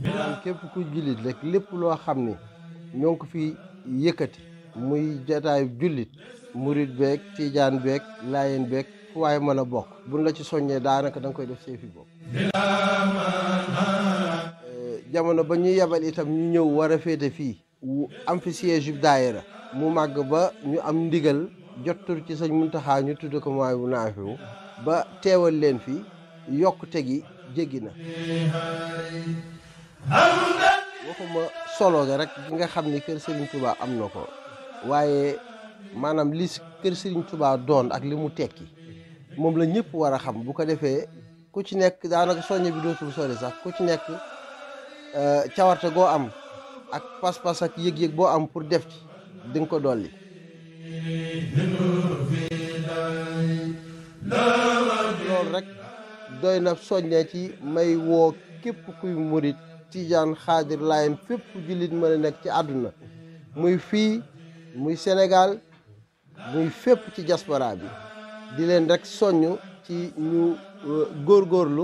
maanaam képp ku jullit rek lépp loo xam ni ñoo ngi ko fi yëkkati muy jataayu jullit murit beeg tiijaan beeg laayeen beeg fu waaye mën a bokk buñ la ci soññee daanaka da nga koy def seefi bopp jamono ba ñu yebal itam ñu ñëw war a féete fii am fi siège yu daayira mu màgg ba ñu am ndigal jottur ci sëñ Muntaxa ñu tudde ko mooy bu naafiwu ba teewal leen fi yokkute gi jéggi na waxuma solo ga rek gi nga xam ni kër Serigne Touba am na ko waaye maanaam li kër Serigne Touba doon ak li mu tekki moom la ñëpp war a xam bu ko defee ku ci nekk daanaka soññe bi dootul sori sax ku ci nekk cawarte goo am ak pas-pas ak yëg-yëg boo am pour def ci di nga ko dolli. loolu rek doy na soññee ci may woo képp kuy murit tijaan xaadir laayeen fépp jullit mën a nekk ci àdduna muy fii muy Sénégal muy fépp ci diaspora bi di leen rek soññ ci ñu góorgóorlu